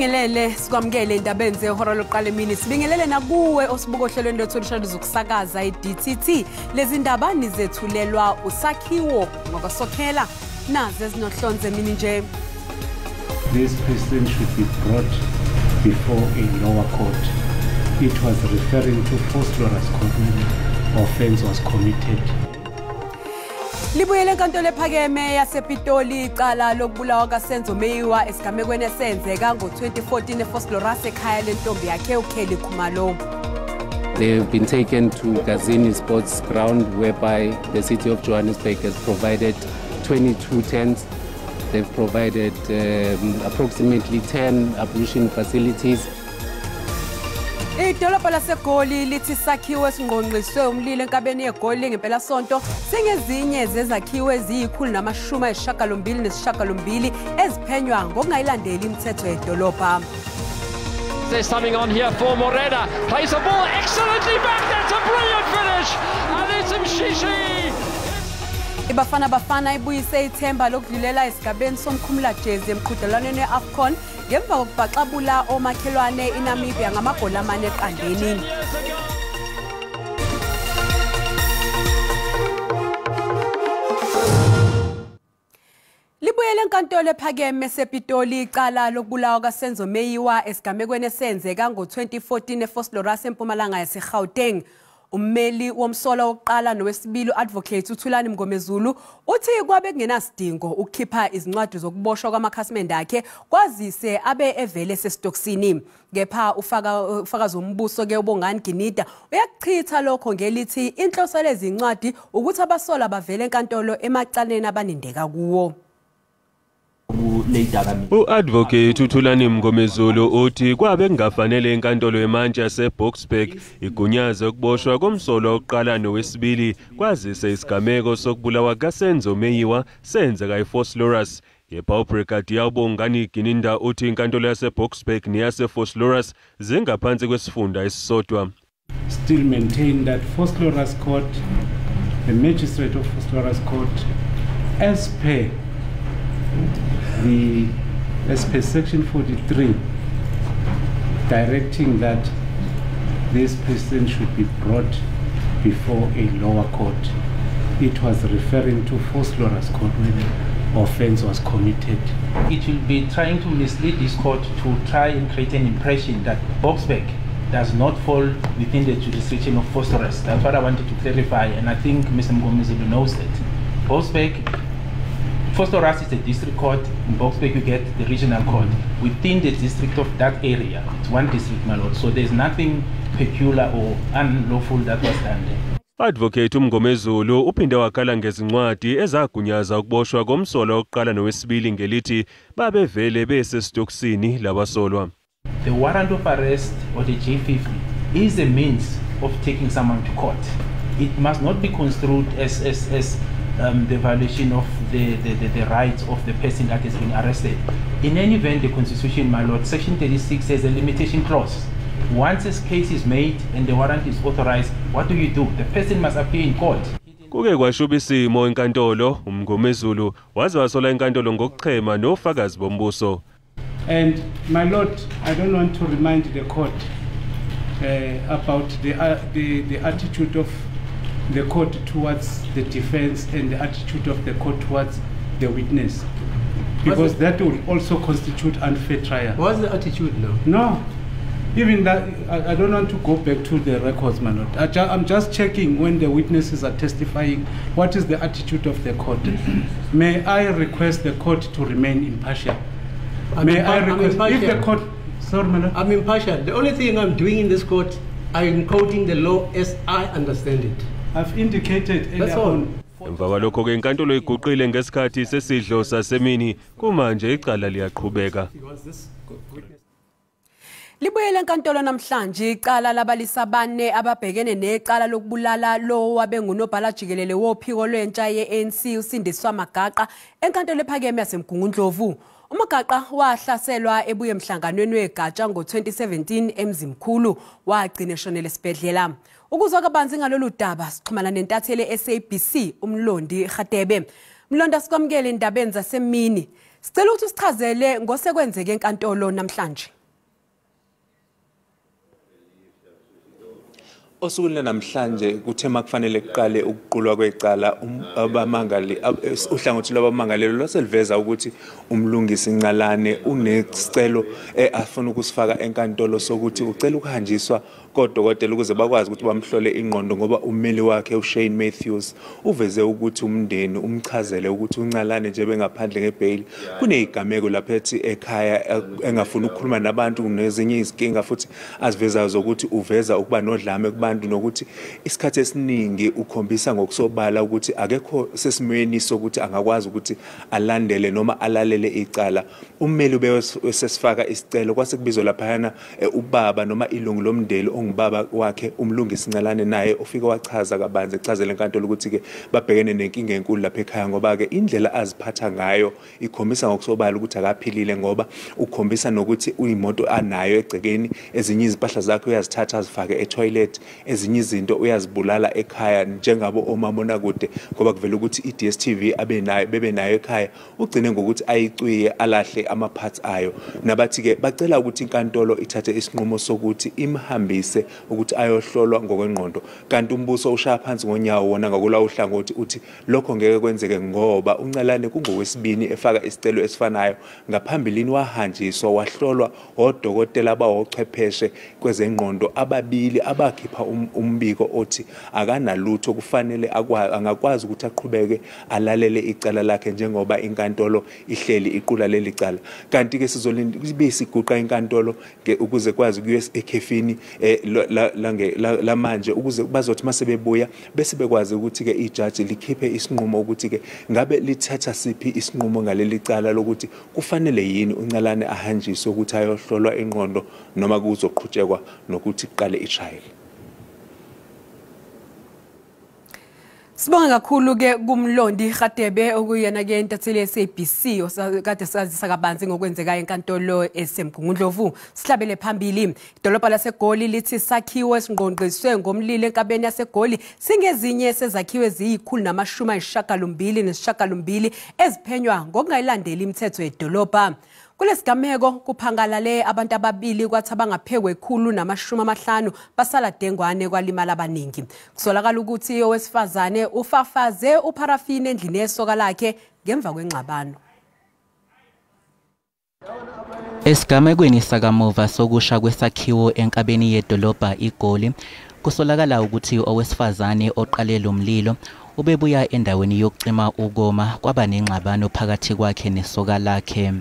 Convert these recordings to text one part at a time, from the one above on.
Sikubingelele, sikwamukele endabeni zehora lokuqala emini. Sibingelele nakuwe osibuka ohlelweni lwethu olushada zokusakaza i-DTT. Lezi ndaba nizethulelwa usakhiwo ngokwasokhela nazo ezinohlonze emini nje. This person should be brought before a lower court. It was referring to Vosloorus Court when the offense was committed. Libuyele enkantolo ephakeme yasePitoli icala lokubulawa kaSenzo Meyiwa esigamekweni esenzeka ngo-2014 eVosloorus ekhaya lentombi yakhe uKelly Khumalo. They've been taken to Gazini Sports Ground, whereby the city of Johannesburg has provided 22 tents. They've provided approximately 10 ablution facilities. Idolobha laseGoli lithi isakhiwo esingqongqiswe umlilo enkabeni yeGoli ngempelasonto singezinye zezakhiwo eziyi-188 eziphenywa ngokungayilandeli imithetho yedolobha. There's something on here for Morena. Plays the ball excellently back. That's a brilliant finish. And it's Mshishi. IBafana Bafana ibuyise ithemba lokudlulela esigabeni somkhumulajezi emqhudelwaneni we-AFCON ngemva kokubhaxabula omakhelwane iNamibia ngamagoli 4 eqandeni. Libuyele enkantolo ephakeme sePitoli icala lokubulawa kaSenzo Meyiwa esigamekweni esenzeka ngo-2014 eVosloorus empumalanga yaseGauteng. Ummeli womsolwa wokuqala nowesibili advocate uThulani Mngomezulu uthi kwabe kungenasidingo ukukhipha izincwadi zokuboshwa kwamakhasimende akhe kwazise abe evele sesitokisini. Kepha ufakazi wombuso ke uBongani Ginida uyakuchitha lokho ngelithi inhloso lezi zincwadi ukuthi abasolwa bavele enkantolo emacaleni abanindeka kuwo. U-advocate uThulani Mngomezulu uthi kwabe kungafanele inkantolo yemantshi yaseBoksburg igunyaze ukuboshwa komsolwa wokuqala nowesibili kwazise isigameko sokubulawa kaSenzo Meyiwa senzeka eVosloorus. Kepha uBrigadier uBongani Gininda uthi inkantolo yaseBoksburg neyaseVosloorus zingaphansi kwesifunda esisodwa. Still maintain that Vosloorus Court, the magistrate of Vosloorus Court, as per section 43, directing that this person should be brought before a lower court. It was referring to Vosloorus Court when the offense was committed. It will be trying to mislead this court to try and create an impression that Boksburg does not fall within the jurisdiction of Vosloorus. That's what I wanted to clarify, and I think Mr. Mngomezulu knows that. Boksburg, Vosloorus is a district court. In Boksburg you get the regional court. Within the district of that area, it's one district, my lord. So there's nothing peculiar or unlawful that was done there. Advocate uMngomezulu uphinde wakhala ngezincwadi ezagunyaza ukuboshwa komsolwa wokuqala nowesibili ngelithi babevele besesitokisini labasolwa. The warrant of arrest or the J50 is a means of taking someone to court. It must not be construed as the violation of the rights of the person that has been arrested. In any event, the Constitution, my lord, Section 36 has a limitation clause. Once this case is made and the warrant is authorized, what do you do? The person must appear in court. Kuke kwashuba isimo enkantolo, uMngomezulu waze wasola inkantolo ngokuchema nofakazi bombuso. And my lord, I don't want to remind the court about the attitude of the court towards the defense and the attitude of the court towards the witness, because that will also constitute unfair trial. What's the attitude now? No, even that, I don't want to go back to the records, my lord. I'm just checking when the witnesses are testifying, what is the attitude of the court? May I request the court to remain impartial? May I request, if the court, sorry, my lord. I'm impartial. The only thing I'm doing in this court, I'm quoting the law as I understand it. I've indicated earlier on. Emva kwalokho ke inkantolo iguqile ngesikhathi sesidlo sasemini kumanje icala liyaqhubeka. Libuyele enkantolo namhlanje icala labalisa bane ababhekene necala lokubulala lo wabengunobhala jikelele wophiko lwentsha ye-ANC uSindiswa Magaqa enkantolo ephakeme yaseMgungundlovu. uMagaqa wahlaselwa ebuye emhlanganweni wegatsha ngo-2017 eMzimkhulu wagcina eshonele esibhedlela. Ukuzwa kabanzi ngalolu daba sixhumana nentatheli SABC uMlondi Khatebe. Mlondi, sikwamukele endabeni zasemini. Sicela ukuthi usichazele ngosekwenzeke enkantolo namhlanje. Osukwini namhlanje kuthe makufanele kuqale ukuqulwa kwecala abamangali uhlangothi lwabamangalelo lwaseliveza ukuthi uMlungisi Ncalane unesicelo afuna ukusifaka enkantolo sokuthi ucela ukuhanjiswa kodokotela ukuze bakwazi ukuthi bamhlole ingqondo, ngoba ummeli wakhe uShane Matthews uveze ukuthi umndeni umchazele ukuthi uNcalane nje bengaphandle ngebail kunezigameko lapha ethi ekhaya engafuni ukukhuluma nabantu, nezinye izinkinga futhi azivezayo zokuthi uveza ukuba nodlame kubantu, nokuthi isikhathi esiningi ukhombisa ngokusobala ukuthi akekho sesimweni sokuthi angakwazi ukuthi alandele noma alalele icala. Ummeli ubesesifaka isicelo kwase kubizwa laphayana ubaba noma ilungu lomndeni ongubaba wakhe uMlungisi Ncalane, naye ufike wachaza kabanzi echazela enkantolo ukuthi ke babhekene nenkinga enkulu lapha ekhaya, ngoba ke indlela aziphatha ngayo ikhombisa ngokusobala ukuthi akaphilile, ngoba ukhombisa nokuthi uyimoto anayo egcekeni, ezinye izimpahla zakhe uyazithatha azifake etoilet, ezinye izinto uyazibulala ekhaya njengabo omabonakude, ngoba kuvela ukuthi i-DStv abenayo bebenayo ekhaya, ugcine ngokuthi ayicwiye alahle ama-parts ayo. Nabathi ke bacela ukuthi inkantolo ithathe isinqumo sokuthi imhambise ukuthi ayohlolwa ngokwengqondo, kanti umbuso ushaya phansi ngonyawo wona ngakula uhlangothi uthi lokho ngeke kwenzeke ngoba uNcalane kungowesibini efaka isicelo esifanayo. Ngaphambilini wahanjiswa wahlolwa odokotela abawochwepheshe kwezengqondo ababili abakhipha umbiko othi akanalutho, kufanele angakwazi ukuthi aqhubeke alalele icala lakhe njengoba inkantolo ihleli iqula leli cala. Kanti ke sizolinda siguqa inkantolo ukuze kwazi kuye ekhefini lamanje, ukuze bazothi mase bebuya bese bekwazi ukuthi ke ijaji likhiphe isinqumo ukuthi ke ngabe lithatha siphi isinqumo ngaleli cala lokuthi kufanele yini uNcalane ahanjiswe ukuthi ayohlolwa ingqondo noma kuzoqhutshekwa nokuthi kuqale itrial. Sibonga kakhulu ke kuMlondi Radebe okuyena ke intatheli ye-SABC okade sazisa kabanzi ngokwenzekayo enkantolo eseMgungundlovu. Sihlabele phambili, idolobha laseGoli lithi sakhiwo esingqongqiswe ngomlilo enkabeni yaseGoli singezinye sezakhiwo eziyi-182 eziphenywa ngokungayilandeli imithetho yedolobha. Kulesigameko kuphangalale abantu ababili kwathi abangaphekwe 150 basala dengwane kwalimala abaningi. Kusolakala ukuthi owesifazane ufafaze uparafini endlini yesoka lakhe ngemva kwengxabano. Esigamekweni sakamuva sokusha kwesakhiwo enkabeni yedolobha iGoli, kusolakala ukuthi owesifazane oqale lo mlilo ubebuya endaweni yokucima ukoma kwaba nengxabano phakathi kwakhe nesoka lakhe.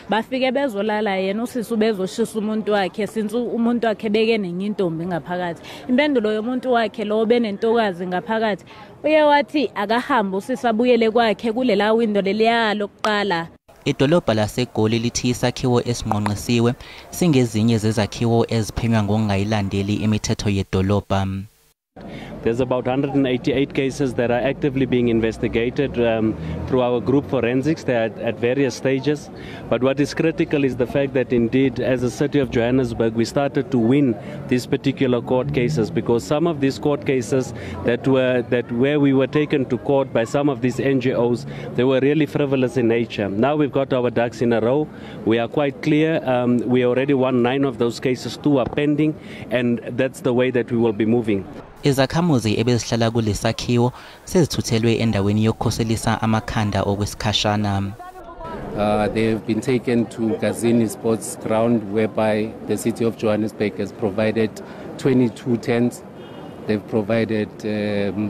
Bafike bezolala yena usisi ubezoshisa umuntu wakhe since umuntu wakhe beke nenye intombi ngaphakathi. Impendulo yomuntu wakhe lo benentokazi ngaphakathi uye wathi akahambe usisi abuyele kwakhe kulela window leliya lokuqala. Idolobha laseGoli lithi isakhiwo esingqongqisiwe singezinye zezakhiwo eziphenywa ngokungayilandeli imithetho yedolobha. There's about 188 cases that are actively being investigated through our group forensics. They are at various stages. But what is critical is the fact that indeed, as a city of Johannesburg, we started to win these particular court cases, because some of these court cases where we were taken to court by some of these NGOs, they were really frivolous in nature. Now we've got our ducks in a row. We are quite clear. We already won 9 of those cases, 2 are pending, and that's the way that we will be moving. Izakhamuzi ebezihlala kulesakhiwo sezithuthelwe endaweni yokukhoselisa amakhanda okwesikhashana. They have been taken to Gazini Sports Ground, whereby the city of Johannesburg has provided 22 tents. They've provided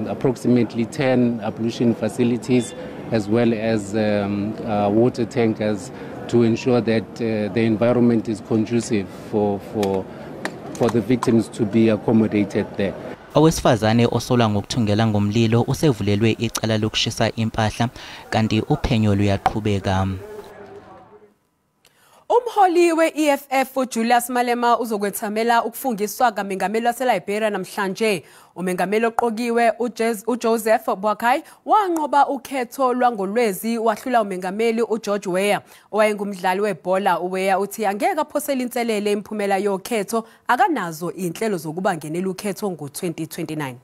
approximately 10 ablution facilities, as well as water tankers to ensure that the environment is conducive for the victims to be accommodated there. Owesifazane osolwa ngokuthungela ngomlilo usevulelwe icala lokushisa impahla kanti uphenyo luyaqhubeka. Umholi we-EFF uJulius Malema uzokwethamela ukufungiswa kaMengameli waseLiberia namhlanje. Umengameli oqokiwe uJoseph Boakai wanqoba ukhetho lwangoLwezi wahlula umengameli uGeorge Weah owayengumdlali webhola. uWeah uthi angeke aphosele inselele imiphumela yokhetho, akanazo inhlelo zokuba ngenela ukhetho ngo-2029.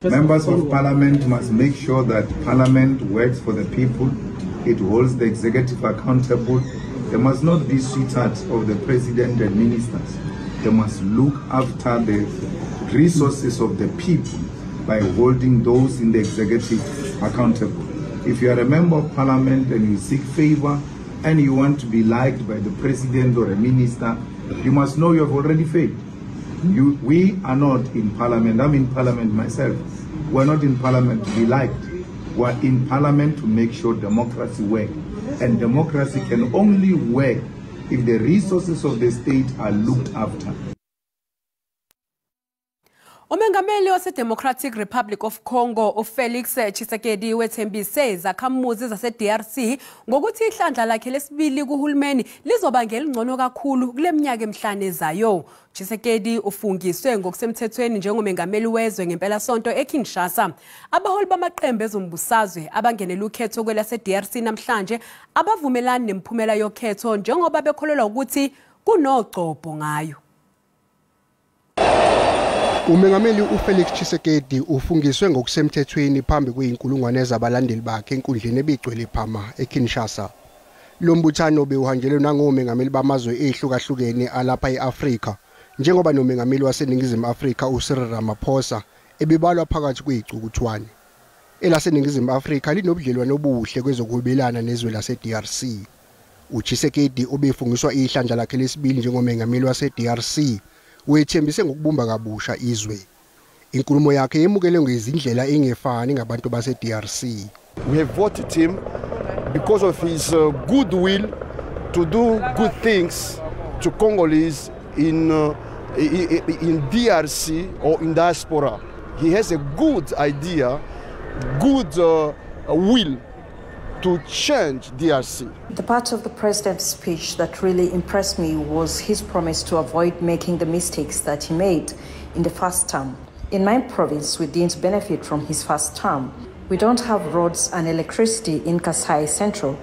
Members of Parliament must make sure that Parliament works for the people. It holds the executive accountable. They must not be sweethearts of the president and ministers. They must look after the resources of the people by holding those in the executive accountable. If you are a member of parliament and you seek favor and you want to be liked by the president or a minister, you must know you have already failed. We are not in parliament. I'm in parliament myself. We're not in parliament to be liked. We're in parliament to make sure democracy works. And democracy can only work if the resources of the state are looked after. Umengameli wase-Democratic Republic of Congo uFelix Tshisekedi wethembise izakhamuzi zase-DRC ngokuthi ihlandla lakhe lesibili kuhulumeni lizoba ngelingcono kakhulu kule minyaka emihlanu ezayo. Tshisekedi ufungiswe ngokusemthethweni njengomengameli wezwe ngempelasonto eKinshasa. Abaholi bamaqembu ezombusazwe abangenela ukhetho kwelase-DRC namhlanje abavumelani nemiphumela yokhetho njengoba bekholelwa ukuthi kunogcobho ngayo. Umengameli uFelix Tshisekedi ufungiswe ngokusemthethweni phambi kweyinkulungwane zabalandeli bakhe enkundleni ebigcwele phama eKinshasa. Lo mbuthano bewuhanjelwe nangomengameli bamazwe ehlukahlukene alapha eAfrika, njengoba nomengameli waseNingizimu Afrika uCyril Ramaphosa ebebalwa phakathi kwezicukuthwane. ElaseNingizimu Afrika linobudlelwano obuhle kwezokuhwebelana nezwe lase-DRC. uTshisekedi ubefungiswa ihlandla lakhe lesibili njengomengameli wase-DRC. Wethembise ngokubumba kabusha izwe. Inkulumo yakhe yemukelwe ngezindlela engefani ngabantu base-DRC. We have voted him because of his goodwill to do good things to Congolese in DRC or in diaspora. He has a good idea, good will to change DRC. The part of the president's speech that really impressed me was his promise to avoid making the mistakes that he made in the first term. In my province, we didn't benefit from his first term. We don't have roads and electricity in Kasai Central.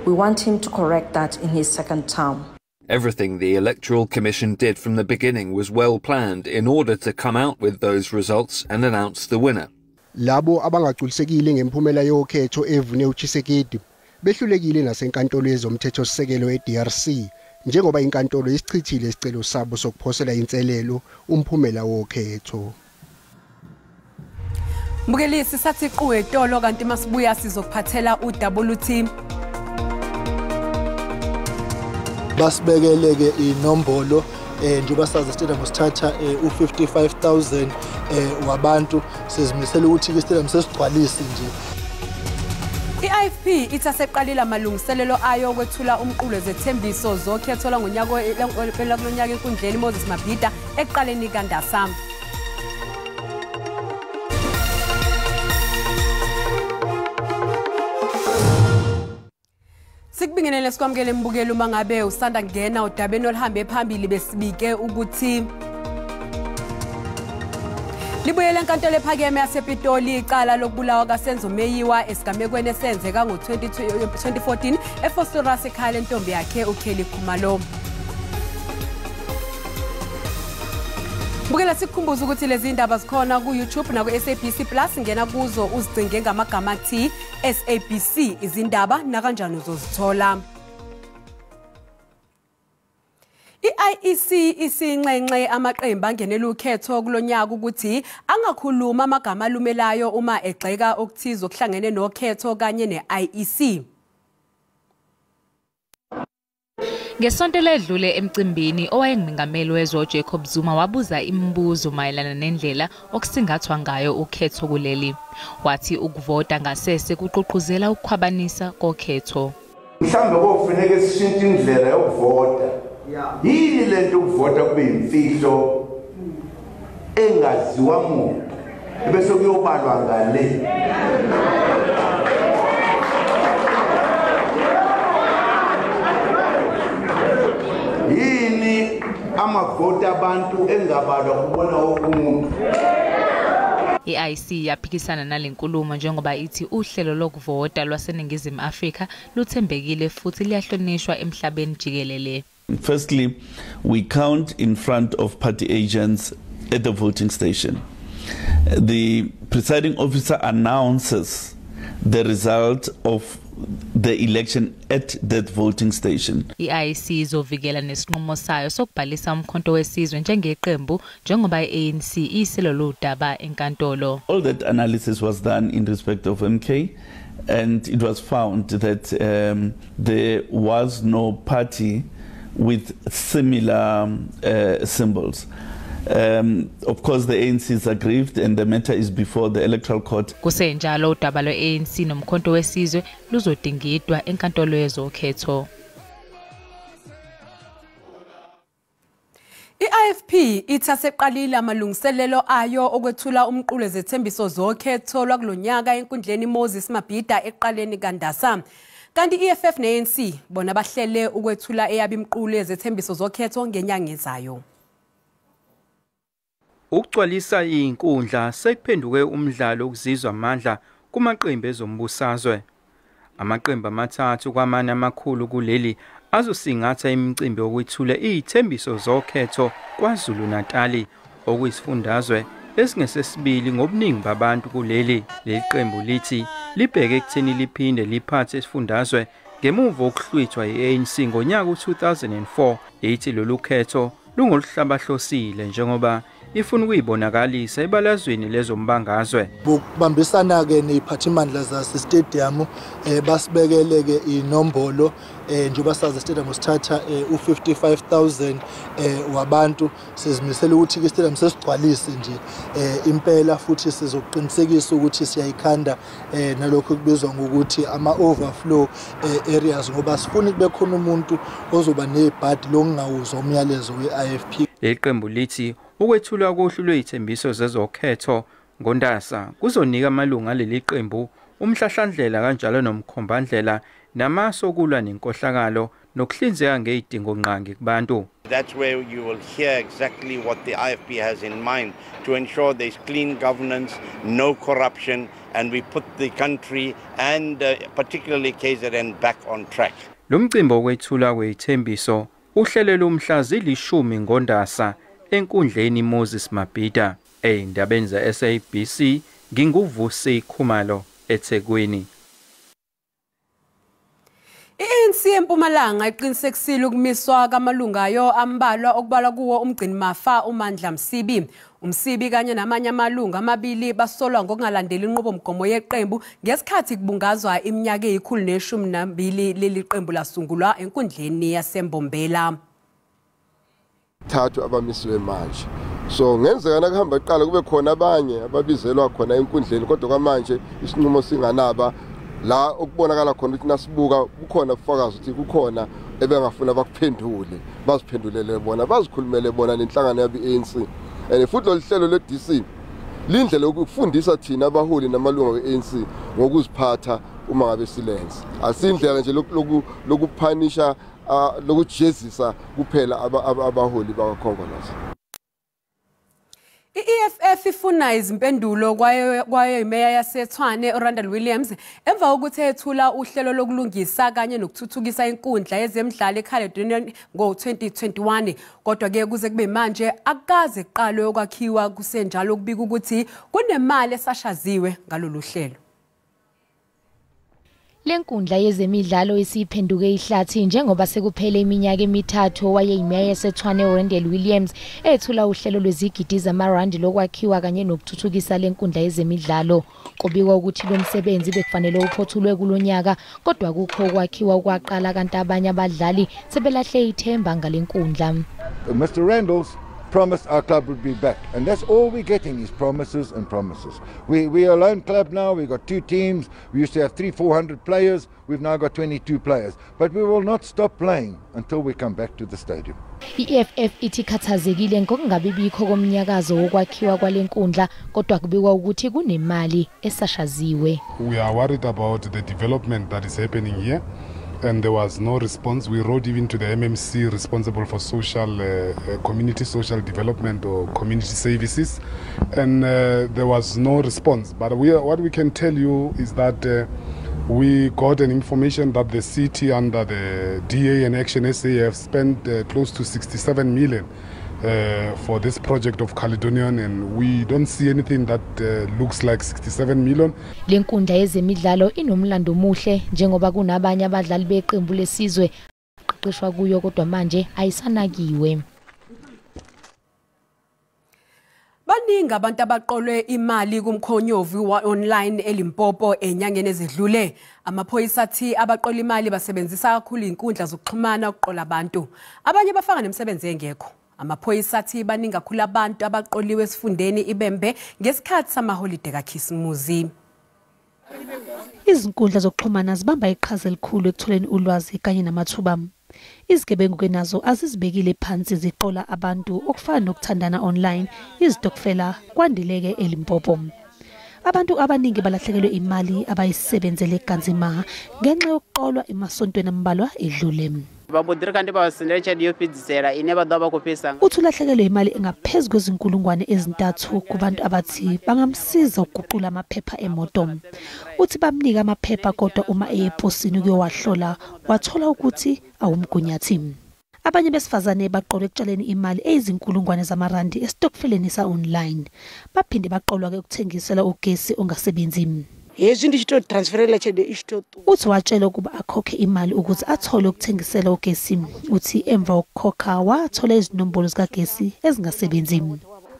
We want him to correct that in his second term. Everything the Electoral Commission did from the beginning was well planned in order to come out with those results and announce the winner. Labo abangagculisekile ngemphumela yokhetho evune uTshisekedi behlulekile nasenkantolo yezomthethosisekelo eDRC, njengoba inkantolo isichithile isicelo sabo sokuphosela inselelo umphumela wokhetho. Mbukelisi sathi quwetolo kanti masibuya sizokuphathela uWT. Basibekeleke inombolo njengoba sazi stadium sithatha u55000 wabantu, sizimisela ukuthi ke stadium sesigcwalise nje. I-IFP ithi aseqalile amalungiselelo ayo okwethula umqulo wezethembiso zokhetho langonyaka kulonyaka enkundleni Moses Mabhida ekuqaleni kaNdasa. Sikubingelele sikwamukele mbukeli uma ngabe usanda kungena udabeni oluhambe phambili besibike ukuthi libuyele enkantolo ephakeme yasePitoli icala lokubulawa kaSenzo Meyiwa esigamekweni esenzeka ngo-2014 eVosloorus ekhaya lentombi yakhe uKelly Khumalo. Bukela sikukhumbuza ukuthi lezi ndaba zikhona ku-YouTube naku-SABC Plus, ngena kuzo uzicinge ngamagama athi SABC izindaba nakanjani uzozithola. I-IEC isinxenxe amaqembu angenela ukhetho kulonyaka ukuthi angakhuluma amagama alumelayo uma egxeka okuthize okuhlangene nokhetho kanye ne-IEC. Ngesonto ledlule emcimbini owayengumengameli wezwe Jacob Zuma wabuza imibuzo mayelana nendlela okusingathwa ngayo ukhetho kuleli. Wathi ukuvota ngasese kuqhuqhuzela ukukhwabanisa kokhetho. Mhlambe kofuneka sishintshe indlela yokuvota. Yini lento ukuvota kube imfihlo engaziwa muntu bese kuyobalwa ngale. Yini amavoti abantu engabalwa kubona umuntu. I-IEC yaphikisana nalenkulumo njengoba ithi uhlelo lokuvota lwaseNingizimu Afrika luthembekile futhi liyahlonishwa emhlabeni jikelele. Firstly, we count in front of party agents at the voting station. The presiding officer announces the result of the election at that voting station. I-IEC izovikela nesinqumo sayo sokubhalisa uMkhonto weSizwe njengeqembu njengoba i-ANC iselolu daba enkantolo. All that analysis was done in respect of MK, and it was found that there was no party with similar symbols. Of course, the ANC is aggrieved and the matter is before the Electoral Court. Kusenjalo udaba lwe-ANC noMkhonto weSizwe luzodingidwa enkantolo yezokhetho. I-IFP ithi aseqalile amalungiselelo ayo okwethula umqulo wezethembiso zokhetho lwakulonyaka enkundleni Moses Mabhida eqaleni kaNdasa. Kanti i-EFF ne-ANC bona bahlele ukwethula eyabo imiqulo yezethembiso zokhetho ngenyanga ezayo. Ukugcwalisa izinkundla sekuphenduke umdlalo okuzizwa amandla kumaqembu ezombusazwe. Amaqembu amathathu kwamane amakhulu kuleli azosingatha imicimbi yokwethula izithembiso zokhetho KwaZulu-Natali, okuyisifundazwe esingesesibili ngobuningi babantu kuleli. Leli qembu lithi libheke ekutheni liphinde liphathe isifundazwe ngemuva kokuhlwithwa i-ANC ngonyaka u-2004. Ithi lolu khetho lungoluhlabahlosile njengoba ifuna ukuyibonakalisa ebalazweni lezombangazwe. Bokubambisana ke neziphathimandla zase stadium basibekele ke inombolo njengoba sazi stadium sithatha u55,000 wabantu. Sizimisela ukuthi ke stadium sesigcwalise nje impela, futhi sizoqinisekisa ukuthi siyayikhanda nalokho kubizwa ngokuthi ama overflow areas, ngoba sifuna kube khona umuntu ozoba nebhadi lokungawuzwa umyalezo we-IFP. Leqembu lithi ukwethulwa kohlu lwezithembiso zezokhetho ngoNdasa kuzonika amalungu aleli qembu umhlahlandlela kanjalo nomkhombandlela namasu okulwa nenkohlakalo nokuhlinzeka ngezidingongqangi kubantu. That's where you will hear exactly what the IFP has in mind to ensure there's clean governance, no corruption, and we put the country and particularly KZN back on track. Lo mcimbi wokwethulwa kwezithembiso uhlelelwe umhla zili-10 ngoNdasa enkundleni Moses Mabhida. Ey'ndabeni ze-SABC nginguVusi Khumalo eThekwini. I-ANC eMpumalanga iqinisekisile ukumiswa kamalungu ayo ambalwa okubalwa kuwo umgcinimafa uMandla Msibi. UMsibi kanye namanye amalungu amabili basolwa ngokungalandeli inqubomgomo yeqembu ngesikhathi kubungazwa iminyaka eyi-112 leli qembu lasungulwa enkundleni yaseMbombela. Thathu abamisiwe manje. So ngenzeka nakuhamba kuqala kube khona abanye ababizelwa khona enkundleni, kodwa kwamanje isinqumo singanaba la okubonakala khona ukuthi nasibuka kukhona ubufakazi ukuthi kukhona ebengafuna bakuphendule, baziphendulele bona, bazikhulumele bona nenhlangano yabo i-ANC. And futhi lolu hlelo lwe-DC lindlela yokufundisa thina abaholi namalungu we-ANC ngokuziphatha uma ngabe silenza. Asindlela nje lokuphanisha, lokujezisa kuphela abaholi bakaKhongolose. I-EFF ifuna izimpendulo kwayo imeya yaseTshwane uRandall Williams emva kokuthi ethula uhlelo lokulungisa kanye nokuthuthukisa inkundla yezemidlalo eCaledonian ngo-2021. Kodwa ke kuze kube manje akukaze kuqalwe ukwakhiwa, kusenjalo kubika ukuthi kunemali esashaziwe ngalolu hlelo. Lenkundla yezemidlalo isiphenduke ihlathi njengoba sekuphele iminyaka emithathu owayeyimeya yaseTshwane uRandall Williams ethula uhlelo lwezigidi zamarandi lokwakhiwa kanye nokuthuthukisa lenkundla yezemidlalo. Kubikwa ukuthi lo msebenzi bekufanele uphothulwe kulonyaka, kodwa kukho ukwakhiwa okwaqala kanti abanye abadlali sebelahle ithemba ngalenkundla. Mr. Randall's promised our club would be back, and that's all we're getting is promises and promises. We are a lone club now. We've got 2 teams. We used to have 300-400 players. We've now got 22 players. But we will not stop playing until we come back to the stadium. I-EFF ithi ikhathazekile ngokungabi bikho komnyakazo wokwakhiwa kwalenkundla, kodwa kubikwa ukuthi kunemali esashaziwe. We are worried about the development that is happening here, and there was no response. We wrote even to the MMC responsible for social community social development or community services, and there was no response. But what we can tell you is that We got an information that the city under the DA and Action SA have spent close to 67 million for this project of Caledonian, and we don't see anything that looks like 67 million. Le nkundla yezemidlalo inomlando omuhle njengoba kunabanye abadlali beqembu lesizwe qeqeshwa kuyo, kodwa manje ayisanakiwe. Baningi abantu abaqolwe imali kumkhonyovu wa-online eLimpopo enyangeni ezidlule. Amaphoyisa athi abaqola imali basebenzisa kakhulu izinkundla zokuxhumana ukuqola abantu. Abanye bafaka nemisebenzi engekho. Amaphoyisa athi baningi kakhulu abantu abaqoliwe esifundeni iBembe ngesikhathi samaholide kaKhisimuzi. Izinkundla zokuxhumana zibamba iqhaza elikhulu ekutholeni ulwazi kanye namathuba. Izigebengu ke nazo azizibekile phansi, ziqola abantu okufana nokuthandana online, izitokfela kwandileke eLimpopo. Abantu abaningi balahlekelwe imali abayisebenzele kanzima ngenxa yokuqolwa emasontweni ambalwa edlule. Uthi ulahlekelwe imali engaphezu kwezinkulungwane 3 kubantu abathi bangamsiza ukuguqula amaphepha emoto. Uthi bamnika amaphepha, kodwa uma eye eposini ukuyowahlola wathola ukuthi awumgunyathi. Abanye besifazane baqolwe ekutshaleni imali eyizinkulungwane zamarandi esitokfeleni sa-online. Baphinde baqolwa-ke ukuthengisela ugesi ongasebenzi. Uthi watshela ukuba akhokhe imali ukuze athole ukuthengisela ugesi. Uthi emva kokukhokha wathola izinombolo zikagesi ezingasebenzi.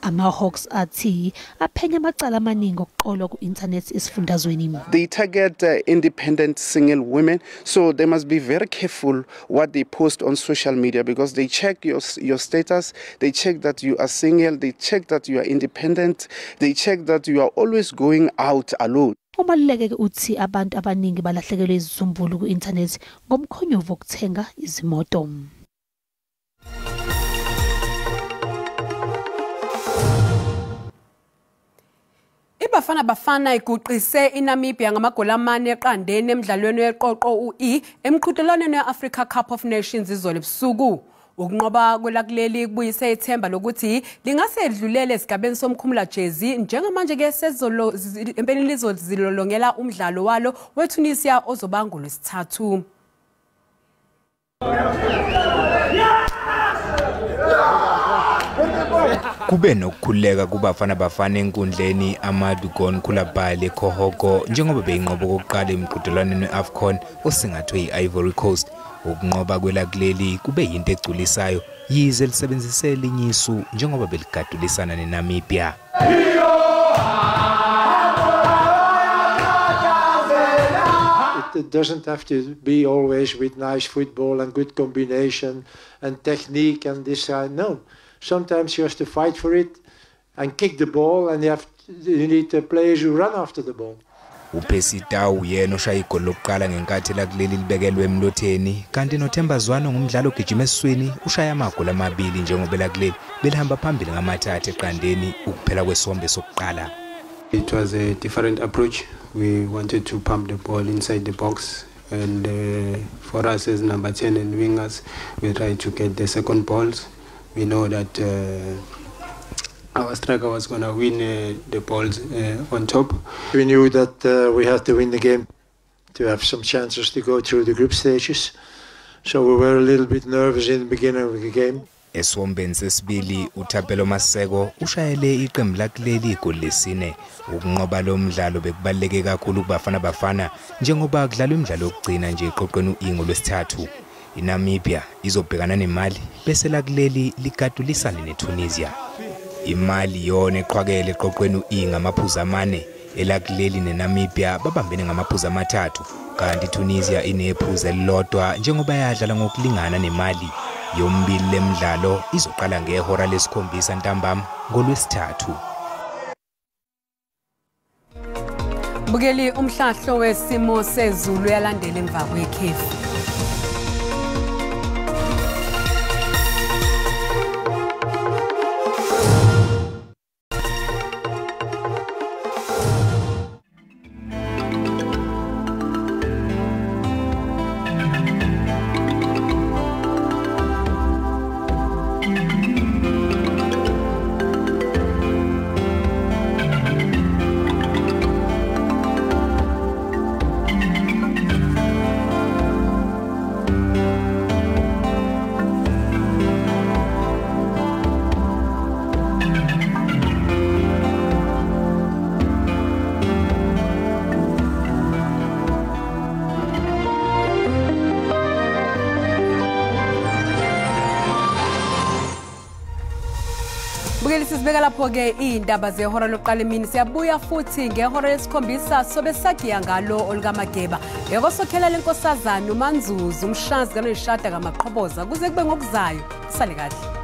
Ama-Hawks athi aphenya amacala amaningi okuqolwa ku-inthanethi esifundazweni. They target independent single women, so they must be very careful what they post on social media, because they check your status, they check that you are single, they check that you are independent, they check that you are always going out alone. Umaluleke uthi abantu abaningi balahlekelwe izizumbulu ku-inthanethi ngomkhonyovu wokuthenga izimoto. IBafana Bafana iguqise iNamibia ngamagoli 4-0 emdlalweni weqoqo u-E emqhudelwaneni we-Africa Cup of Nations izolo ebusuku. Ukunqoba kwelakuleli kubuyise ithemba lokuthi lingase lidlulele esigabeni somkhumulajezi, njengamanje ke sezolo empeleni lizozilolongela umdlalo walo weTunisia ozoba ngolwesithathu. Kube nokukhululeka kuBafana Bafana enkundleni Amadou Gon Coulibaly eKohogo njengoba beyinqoba okokuqala emqhudelwaneni we-AFCON osingathwe yi-Ivory Coast. Ukunqoba kwelakuleli kube yinto egculisayo yize lisebenzise elinye isu njengoba beligadulisana neNamibia. It doesn't have to be always with nice football and good combination and technique and this. No. Sometimes you have to fight for it and kick the ball, and you need the players who run after the ball. uPercy Tau yena oshaya igoli lokuqala ngenkathi lakuleli libekelwe emlotheni, kanti noThemba Zwane ngumdlalo ogijima esiswini ushaya amagoli 2 njengoba lakuleli belihamba phambili ngama-3-0 ukuphela kwesombe sokuqala. It was a different approach. We wanted to pump the ball inside the box, and for us as number 10 and wingers, we tried to get the second balls. We know that our striker was going to win the balls on top. We knew that we had to win the game to have some chances to go through the group stages. So we were a little bit nervous in the beginning of the game. Esiwombeni sesibili uThapelo Maseko ushayele iqembu lakuleli igoli lesine. Ukunqoba lo mdlalo bekubaluleke kakhulu kuBafana Bafana njengoba kudlalwa imidlalo yokugcina nje eqoqweni u-E ngolwesithathu. INamibia izobhekana neMali bese lakuleli ligadulisane neTunisia. IMali yona eqhwakele eqoqweni u-E ngamaphuzu 4, elakuleli neNamibia babambene ngamaphuzu 3, kanti iTunisia inephuzu elilodwa njengoba yadlala ngokulingana neMali. Yombili lemidlalo izoqala ngehora lesikhombisa ntambama ngolwesithathu. Bukeli umhlahlo wesimo sezulu uyalandela emva kwekhefu. Bukeli, sizibeka lapho-ke iy'ndaba zehora lokuqala emini. Siyabuya futhi ngehora lesikhombisa, sobe sagiya ngalo olukaMageba ngekosokhela lenkosazana uManzuzu umshazi kanoyishada kaMaqhoboza. Kuze kube ngokuzayo, sale kahle.